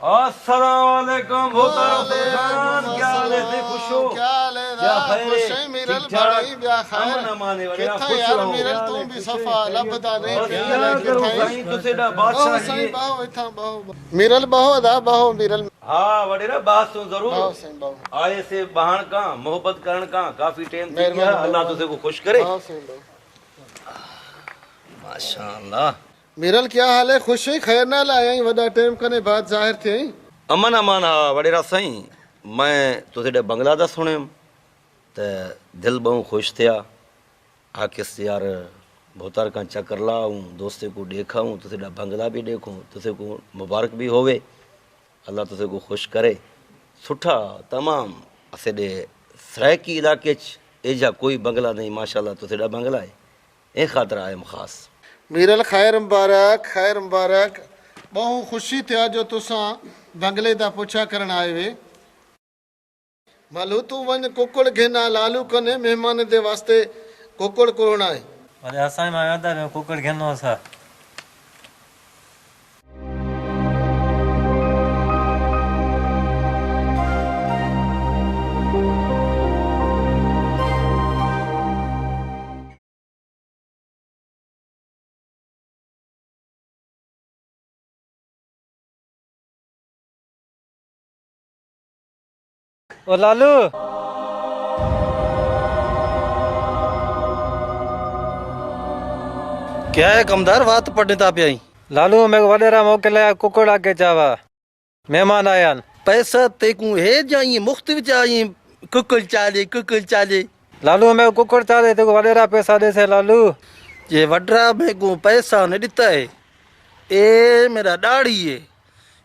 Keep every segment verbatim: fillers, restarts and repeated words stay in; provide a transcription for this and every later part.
السلام علیکم بھوتار خان، کیا حال ہے؟ خوش ہو؟ کیا حال ہے؟ کیا خیر ہے؟ خوش ہیں میرل بھائی، بیا خیر؟ امن امان ہے، وڈیرا؟ خوش رہو۔ میرل توں بھی صفا لبھدا نہیں۔ بس کیا کروں سائیں، تسے دا بادشاہ ہی ہے۔ میرل بہو ادا بہو میرل۔ ہاں وڈیرا، بہسوں ضرور۔ آئے سے بہن کا، محبت کرن کا، کافی ٹائم تھی گیا۔ اللہ تسے کو خوش کرے۔ ماشاءاللہ۔ میرل کیا حال ہے؟ خوش ہیں؟ خیر نال آیا ہیں، وڈا ٹائم کنے بعد ظاہر تھے ہیں۔ امن امان ہا وڈیرا سائیں، میں تسے دے بنگلہ دا سنیم تے دل بہوں خوش تھیا۔ آکھیس یار بھوتار کن چکر لا آؤں، دوستے کو ڈیکھا آؤں، تسے دا بنگلہ بھی ڈیکھوں، تسے کو مبارک بھی ہووے، اللہ تسے کو خوش کرے۔ سٹھا تمام اسے دے سرائیکی علاقے چ ایجھا کوئی بنگلہ نہیں، ماشاءاللہ تسے دا بنگلہ ہے۔ ایں خاطر آئے ہم خاص۔ میرل خیر مبارک، خیر مبارک۔ بہوں خوشی تھیا جو تساں بنگلے دا پوچھا کرن آئے وے۔ مالو توں ونڄ ککڑ گھن آ، لالو کنے مہمان دے واسطے ککڑ کوہݨا ہے۔ ولے اساں میں آندا میں ککڑ گھن آسا۔ او لالو۔ کیا ہے کمدار، وات پڑھݨ دا پیا ہیں؟ لالو، میکوں وݙیرا موکلیا، ککڑ آ کے چاوا۔ مہمان آئے ہن۔ پیسہ تیکوں ہے جا ایں مفت وچ آئیں ککڑ چا ݙے، ککڑ چا ݙے؟ لالو، میکوں ککڑ چا ݙے، تیکوں وݙیرا پیسہ ݙیسے لالو۔ جے وݙیرا میکوں پیسہ نہ ݙتا ہے، اے میݙا ݙاڑھی ہے،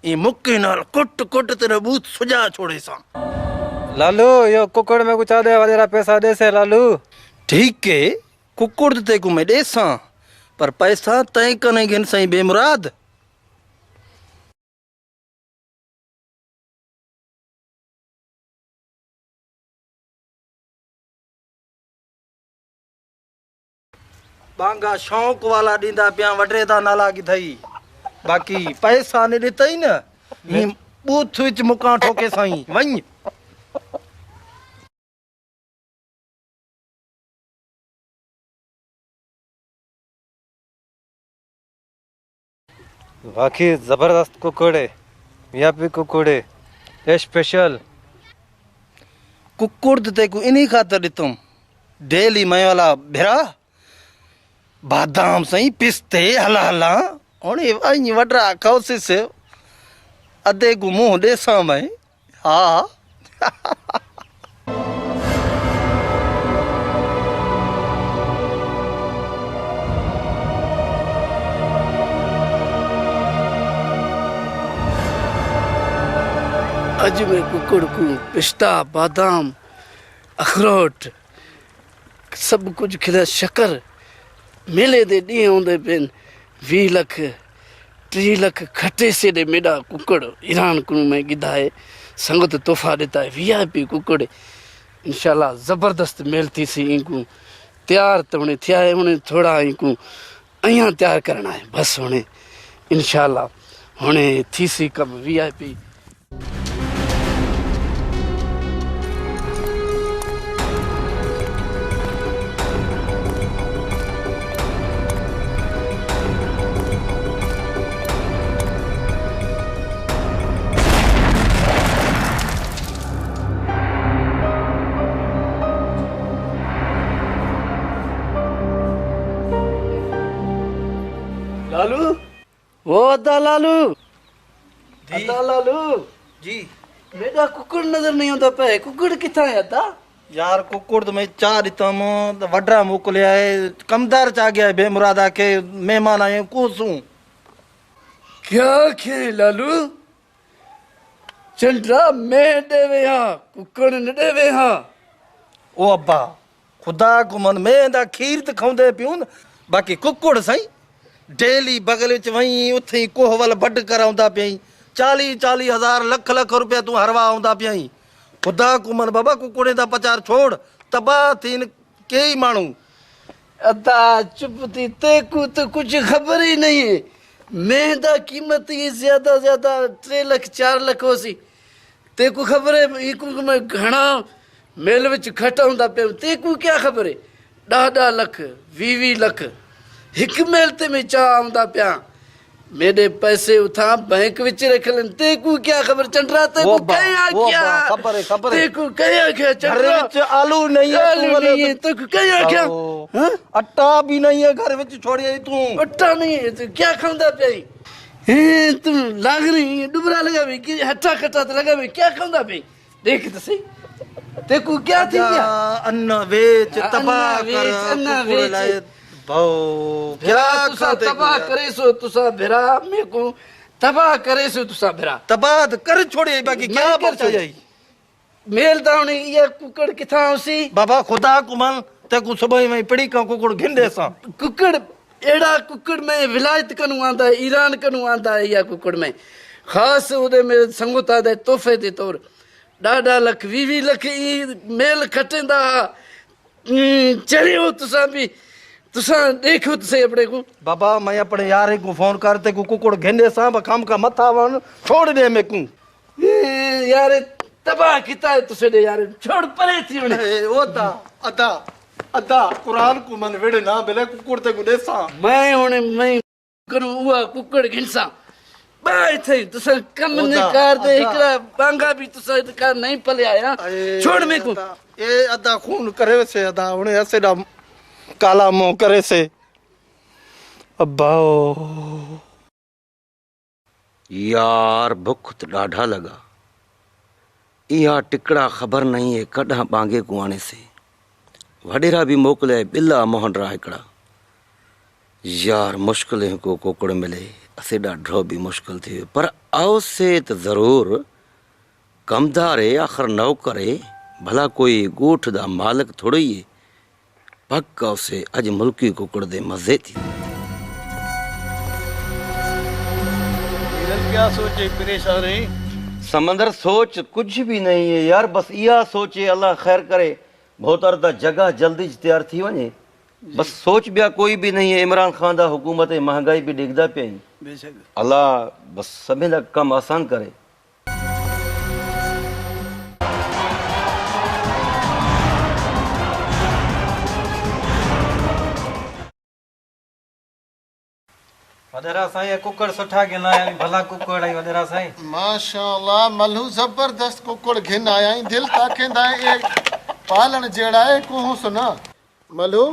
ایں مکے نال کٹ کٹ تیݙا بوت سڄا چھوڑیساں۔ لالو، ایہو ککڑ میکوں چا ݙے، وݙیرا پیسہ ݙیسے لالو۔ ٹھیک ہے، ککڑ تاں تیکوں میں ݙیساں، پر پیسہ تیں کنیں گھنسیں بے مراد؟ ٻانگا شوق والا ݙیندا پیاں، وݙیرے دا نالا گدھائی، باقی پیسہ نی ݙتا ہی نا، ایں بوتھ وچ مکاں ٹھوکے سائیں، ونڄ۔ واقعی زبردست ککڑ ہے، وی آئی پی ککڑ ہے، اسپیشل۔ ککڑ تے تیکوں انہی خاطر ݙتم، ڈیلی میں والا بھرا، بادام سئیں، پستے، ہلا ہلا، ہݨ اے ونڄ وݙیرا کھوسس، ادھے کوں منہ ݙیساں میں۔ ہا۔ اڄ میں ککڑ کوں پستہ، بادام، اخروٹ، سب کجھ کھلا، شکر۔ میلے دے ݙینہہ اوندے پئن، ویہہ لکھ، ٹریہہ لکھ کھٹیسے ݙے میݙا ککڑ ایران کنوں میں گھدا ہے، سنگت تحفہ ݙتا ہے، وی آئی پی ککڑ ہے۔ انشاءاللہ زبردست میل تھیسی۔ اینکوں تیار تے ہݨے تھیا ہے، ہݨے تھوڑا اینکوں ایاں تیار کرݨا ہے، بس ہݨے انشاءاللہ ہݨے تھیسی کم وی آئی پی۔ لالو، او ادا لالو۔ جی۔ ادا لالو۔ جی۔ میݙا ککڑ نظر نہیں آندا پئے، ککڑ کتھاں ہے ادا؟ یار ککڑ تاں میں چا ݙتم، وݙیرا موکلیا ہے، کمدار چا ڳیا ہے، بے مراد آ کے مہمان آئے ہیں، کوں سوں؟ کیا آکھیں لالو؟ چنڈرا میں ݙیوے ہاں، ککڑ نہ ݙیوے ہاں۔ او ابا، خدا کوں من، میں ایندا کھیر تے کھاوندے پیوں، باقی ککڑ سئیں، ڈیلی بغل وچ وئیں، اتھیں کوہ ول بڈ کر آندا پیئیں، چالیہہ چالیہہ ہزار، لکھ لکھ روپیہ توں ہروا آندا پیئیں۔ خدا کوں من بابا، ککڑیں دا پچار چھوڑ، تباہ تھین کئی ماݨو۔ ادا چپ تھی، تیکوں تاں کجھ خبر ہی نہیں ہے۔ مینہہ دا قیمت ہی زیادہ زیادہ ٹرے لکھ چار لکھ ہوسی۔ تیکوں خبر ہے ایکوں کہ میں گھݨا میل وچ گھٹ آندا پیاں، تیکوں کیا خبر ہے؟ ݙاہ ݙاہ لکھ، ویہہ ویہہ لکھ ہک میل تے میں چا آندا پیاں۔ میݙے پیسے اتھاں بینک وچ رکھ لین، تیکوں کیا خبر؟ چنڈرا، تیکوں کہیں آکھیا؟ تیکوں کہیں آکھیا چنڈرا؟ آلو نہیں ہے، تیکوں کہیں آکھیا؟ اٹا بھی نہیں ہے گھر وچ، چھوڑیا ہی توں۔ اٹا نہیں ہے، توں کیا کھاندا پیا؟ ہیں، توں لگ رہی ہے ڈبرا لگا بھی کہ ہٹا کٹا تے لگا بھی کیا کھاندا پیا؟ ݙیکھ تے سہی، تیکوں کیا تھی ڳیا؟ انا ویچ، تباہ کر، انا ویچ۔ بھاؤ، بھرا، کیا تساں تباہ کریسو، تساں بھرا میکوں تباہ کریسو، تساں بھرا۔ تباہ تے کر چھوڑے، باقی کیا بچا جائی؟ میل دا ہݨ ایہ ککڑ کتھاں ہوسی؟ بابا خدا کوں من، تیکوں صبح میں پڑی کا ککڑ گھن ݙیساں۔ ککڑ، ایڑا ککڑ میں ولایت کنوں آندا ہے، ایران کنوں آندا ہے، ایہ ککڑ میں خاص اودے میرے سنگت آدے تحفے دے طور ݙاہ ݙاہ لکھ، ویہہ ویہہ لکھ ای میل کھٹیندا ہا۔ ایں، چریو تساں بھی، تساں ݙیکھو تساں اپݨے کوں۔ بابا، میں اپݨے یارے کوں فون کر تے کوں ککڑ گھن ݙیساں، بس کم کا متھا ون، چھوڑ ݙے میکوں۔ ایں، یارے تباہ کیتا ہے تساں ݙے یارے، چھوڑ پرے تھی ہݨ۔ اے، او دا، ادا، ادا، قرآن کوں من وڑ نہ، بلے ککڑ تے کوں ݙیساں۔ میں ہݨ، میں کنوں اوہا ککڑ گھنساں۔ ٻاہر تھئی، تساں کم نہیں کر دے، ہکڑا ٻانگا بھی تساں کر نہیں پلیا آیا۔ چھوڑ میکوں۔ اے ادا خون کرے سے، ادا ہݨ اسے دا کالا منہ کرے سے۔ اباؤ۔ یار، بکھ تے ݙاڈھا لڳا۔ ایہا ٹکڑا خبر نئیں اے کݙاں ٻانگے کوں آݨیسے۔ وݙیرا وی موکلیا اے، ٻلا موہݨ را ہکڑا۔ یار، مشکلیں کوں کوکڑ ملے، اسیݙا ڈھو وی مشکل تھیوے، پر آؤسے تاں ضرور۔ کمدار اے، آخر نوکر اے، بھلا کوئی ڳوٹھ دا مالک تھوڑی اے۔ پک آؤسے اڄ ملکی ککڑ دے مزے تھی۔ ہیرل کیا سوچ اے، پریشان ایں؟ سمندر، سوچ کجھ بھی نئیں اے یار، بس ایہا سوچ اے، اللہ خیر کرے، بھوتر دا جگہ جلدی اچ تیار تھی ونڄے۔ بس سوچ ٻیا کوئی بھی نئیں اے، عمران خان دا حکومت اے، مہنگائی بھی ݙیکھدا پئیں۔ اللہ بس سبھیں دا کم آسان کرے۔ وݙیرا سائیں، اے ککڑ سٹھا گھن آیا، بھلا ککڑ آئی وݙیرا سائیں۔ ماشاءاللہ، ملھو زبردست ککڑ گھن آیا، دل تاکیندا اے، اے پالݨ جیڑھا اے، کوہوں سنا۔ ملھو،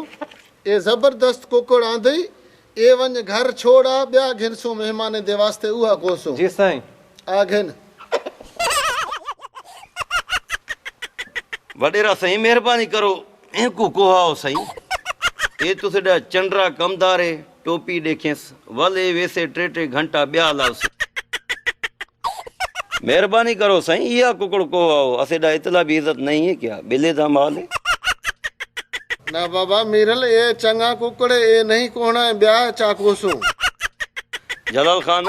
اے زبردست ککڑ آندئی، اے ونڄ گھر چھوڑ آ، ٻیا گھنسوں مہمانیں دے واسطے اوہا کوسوں۔ جی سائیں۔ آ گھن۔ وݙیرا سئیں، مہربانی کرو، اینکوں کوہاؤ سئیں۔ اے تسیݙا چنڈرا کمدار اے، ٹوپی ݙیکھیس، ول اے ویسے ٹے ٹے گھنٹہ ٻیا لاوسی۔ مہربانی کرو سئیں، ایہا ککڑ کوہاؤ، اسیݙا اتلا بھی عزت نئیں اے کیا؟ ٻلے دا مال اے۔ نہ بابا میرل، اے چنڳا ککڑ اے، اے نئیں کوہݨا اے، ٻیا چا کوسوں۔ جلال خان،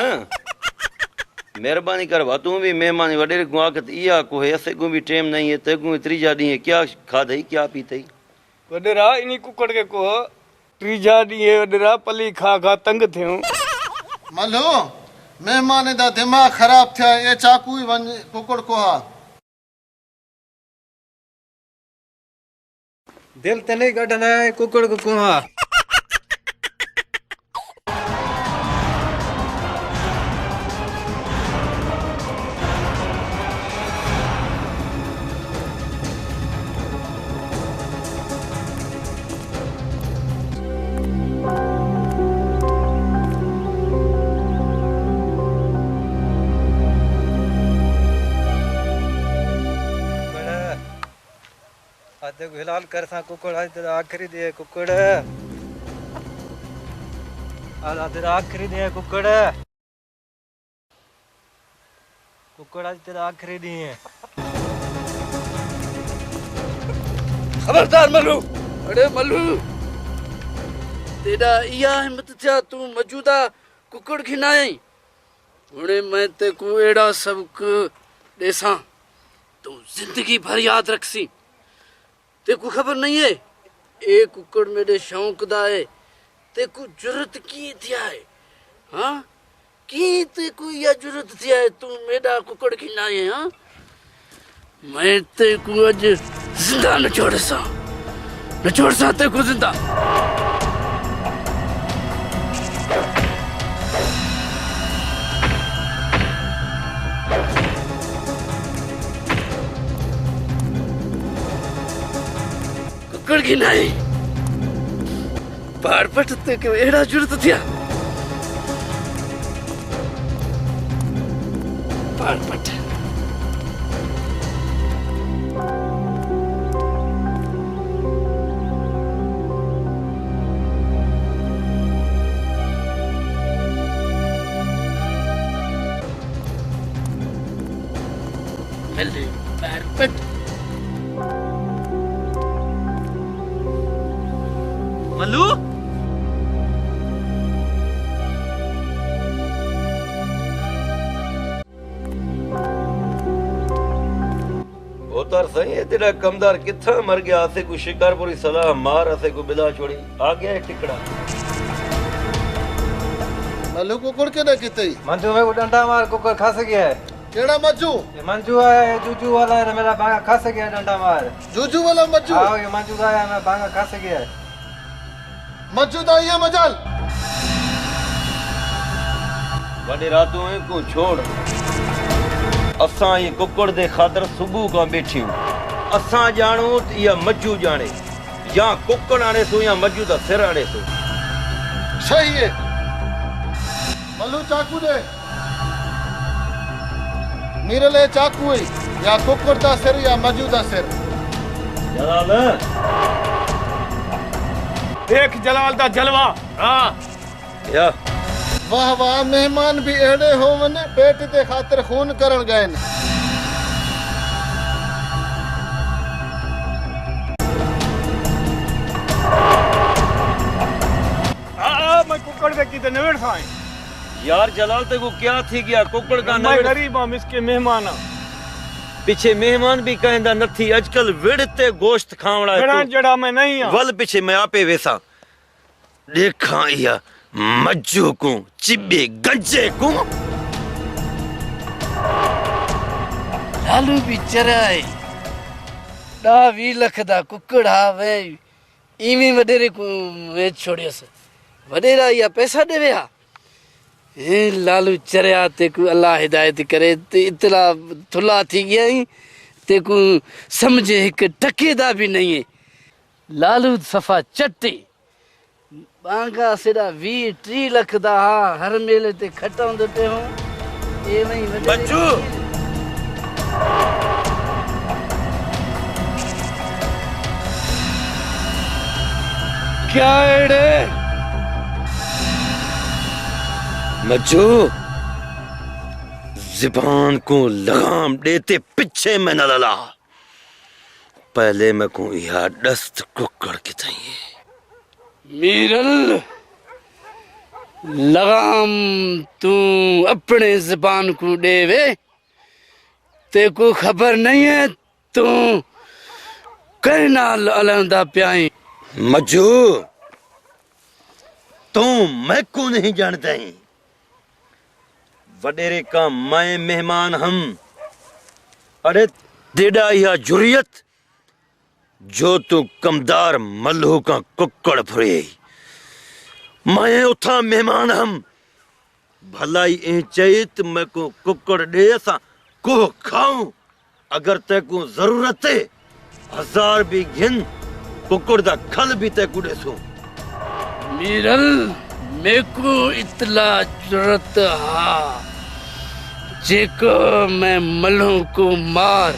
مہربانی کر بھا، توں وی مہمانی وݙیرے کوں آکھ تے ایہا کوہے، اسے کوں وی ٹیم نئیں اے، تیکوں وی تریجھا ݙینہہ اے، کیا کھادھئی، کیا پیتھئی؟ وݙیرا، انہی ککڑ کے کوہ، تریجھا ݙینہہ اے وݙیرا، پلی کھا کھا تنگ تھیوں۔ ملھو، مہمانیں دا دماغ خراب تھیا، اے چاکو ہی ونڄ ککڑ کوہا۔ دل تے نئیں کڈھݨا اے ککڑ کوں کوہا۔ اڄ تیکوں حلال کرساں ککڑ، اڄ تیݙا آخری ݙینہہ ہے ککڑ۔ اڄ تیݙا آخری ݙینہہ ہے ککڑ۔ ککڑ، اڄ تیݙا آخری ݙینہہ ہے۔ خبردار ملھو، اڑے ملھو، تیݙا ایہا ہمت تھیا، توں موجودہ ککڑ گھن آئیں۔ ہݨے میں تیکوں ایڑا سبق ݙیساں، توں زندگی بھر یاد رکھسیں۔ تیکوں خبر نئیں ہے، اے ککڑ میݙے شوق دا ہے، تیکوں جرات کیئیں تھیا ہے؟ ہاں؟ کیں تیکوں ایہا جرات تھیا ہے، توں میݙا ککڑ گھن آئے ہاں؟ میں تیکوں اڄ زندہ نچوڑساں، نچوڑساں تیکوں زندہ۔ ککڑ گھن آئے۔ پاڑ پٹ تیکوں ایݙا جرات تھیا۔ پاڑ پٹ۔ ملے پاڑ پٹ۔ ملو۔ او تر سائیں، اے تیݙا کمدار کتھاں مر ڳیا؟ اسے کوں شکارپوری سلاح مار، اسے کوں بلا چھوڑی۔ آ ڳیا اے ٹکڑا۔ ملو ککڑ کیݙا کیتے؟ منجو میں کو ݙنڈا مار، ککڑ کھس ڳیا ہے۔ کیڑھا مجو؟ اے منجو ہے، اے جوجو والا ہے، میݙا بانگا کھس ڳیا، ݙنڈا مار۔ جوجو والا مجو؟ ہاں، اے منجو دا ہے، میݙا بانگا کھس ڳیا ہے۔ مجو دا ایہا مجال۔ وݙیرا توں اینکوں چھوڑ۔ اساں ایں ککڑ دے خاطر صبح کوں ٻیٹھیوں۔ اساں ڄاݨوں تے ایہا مجو ڄاݨے۔ یا ککڑ آݨیسوں یا مجو دا سر آݨیسوں۔ صحیح ہے۔ ملو چاقو ݙے۔ میرل اے چاقو ہے، یا ککڑ دا سر یا مجو دا سر۔ جلال۔ ݙیکھ جلال دا جلوہ۔ ہاں۔ یا۔ واہ واہ، مہمان بھی ایڑے ہوون، بیٹی دے خاطر خون کرن ڳئن۔ آ، آ، میں ککڑ دے کیتے نویڑ سائیں۔ یار جلال، تیکوں کیا تھی ڳیا؟ ککڑ کا میں نویڑ؟ غریب ہاں، مسکین مہمان ہاں۔ پچھے مہمان بھی کہیں دا نتھی، اڄ کل وڑ تے گوشت کھاوݨا ہے وڑاں تو۔ جڑا میں نہیں ہاں۔ ول پچھے میں آپے ویساں۔ ݙیکھاں ایہا مجو کوں، چٻے گنجے کوں۔ لالو بھی چریا ہے۔ ݙاہ ویہہ لکھ دا ککڑ ہا وے، ایویں وݙیرے کوں ویچ چھوڑیس۔ وݙیرا ایہا پیسہ ݙیوے ہا۔ اے لالو چریا، تیکوں اللہ ہدایت کرے، تے اتلا تھلا تھی ڳیا ہیں، تیکوں سمجھے ہک ٹکے دا بھی نہیں ہے۔ لالو صفا چٹے۔ بانگا سیݙا ویہہ ٹیہہ لکھ دا ہا، ہر میلے تے کھٹاوندے پئے ہوں۔ ایویں وݙے بچو۔ کیا ایڑے؟ مجو، زبان کوں لغام ݙے تے پچھے میں نہ للا۔ پہلے میکوں ایہا ݙس ککڑ کتھائیں ہے؟ میرل، لغام توں اپݨے زبان کوں ݙے وے، تیکوں خبر نہیں ہے توں کہیں نال الہندا پیا ہیں۔ مجو، توں میکوں نہیں ڄاݨدیں۔ وݙیرے کاں میں مہمان ہم۔ اڑے تیݙا ایہا جریت جو توں کمدار ملوکاں ککڑ پھریئی۔ میں اتھاں مہمان ہم۔ بھلائی ایں چئی تے میکوں ککڑ ݙے، اساں کوہ کھاؤں۔ اگر تیکوں ضرورت ہے، ہزار بھی گھن، ککڑ دا کھل بھی تیکوں ݙیسوں۔ میرل، میکوں اتلا جرت ہا، جیکوں میں ملوں کوں مار،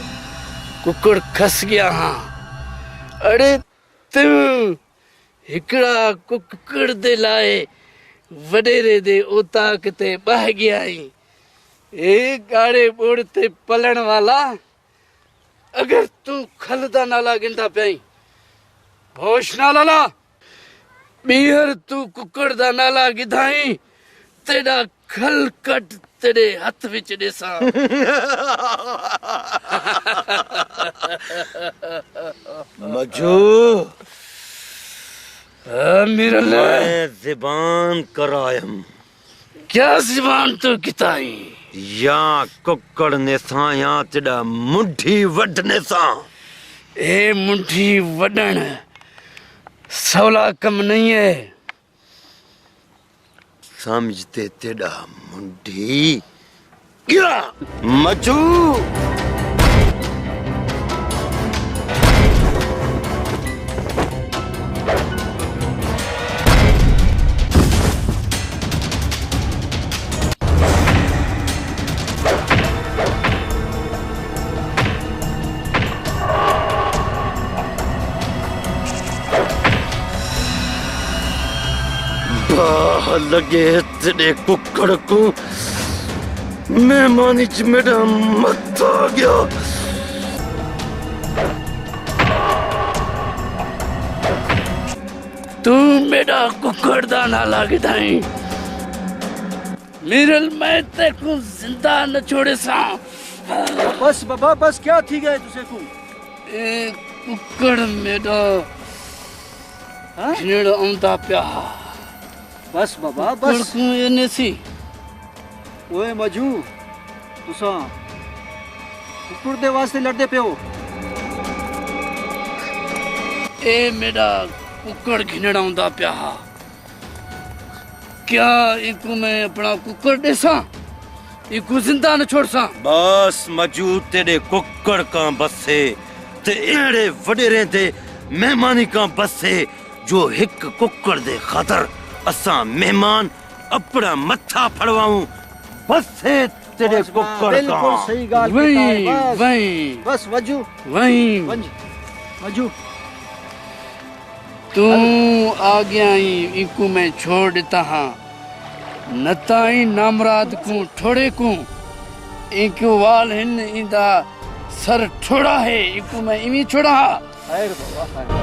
ککڑ کھس ڳیا ہاں۔ اڑے توں ہکڑا ککڑ دے لائے وݙیرے دے اوطاق تے ٻہہ ڳیا ہیں۔ اے ڳاڑھے ٻوڑ تے پلݨ والا، اگر توں کھل دا نالا گھندا پیا ہیں، ہوش نال الا، ٻیہر توں ککڑ دا نالا گھدا ہیں، تیݙا کھل کٹ تیݙے ہتھ وچ ݙیساں۔ مجو، ہاں، میرل۔ میں زبان قائم۔ کیا زبان توں کتائیں؟ یا ککڑ نیساں یا تیݙا منڈھی وڈھ نیساں۔ اے منڈھی وڈھݨ سولا کم نئیں ہے۔ سمجھ تے تیݙا منڈھی ڳیا مچو۔ باہ لڳے تیݙے ککڑ کوں، مہمان اچ میݙا متھا ڳیا۔ توں میݙا ککڑ دا نالا گھدائیں، میرل میں تیکوں زندہ نہ چھوڑیساں۔ بس بابا، بس، کیا تھی ڳئے تسیں کوں؟ اے ککڑ میݙا ہاں؟ گھنڑ آندا پیا ہا۔ بس بابا، ککڑ بس۔ کوں اے نیسی۔ اوئے مجو، تساں ککڑ دے واسطے لڑدے پیو؟ اے میݙا ککڑ گھنڑ آندا پیا ہا۔ کیا اینکوں میں اپݨا ککڑ ݙیساں؟ اینکوں زندہ نہ چھوڑساں۔ بس مجو، تیݙے ککڑ کاں بسے تے ایڑے وݙیریں دے مہمانی کاں بسے جو ہک ککڑ دے خاطر اساں مہمان اپݨا متھا پھڑواؤں۔ بسے تیݙے بس، بس، ککڑ بالکل کاں۔ صحیح ڳالھ کیتا ہے، وہیں، بس۔ وہیں۔ بس، وجو۔ وہیں۔ ونڄ، وجو۔ توں آ ڳیا ہیں، اینکوں میں چھوڑ ݙتا ہاں۔ نہ تاں ایں نامراد کوں ٹھوڑے کوں، اینکوں وال ہن، ایندا سر ٹھوڑا ہے، اینکوں میں ایویں چھوڑاں ہا؟ خیر بابا، خیر۔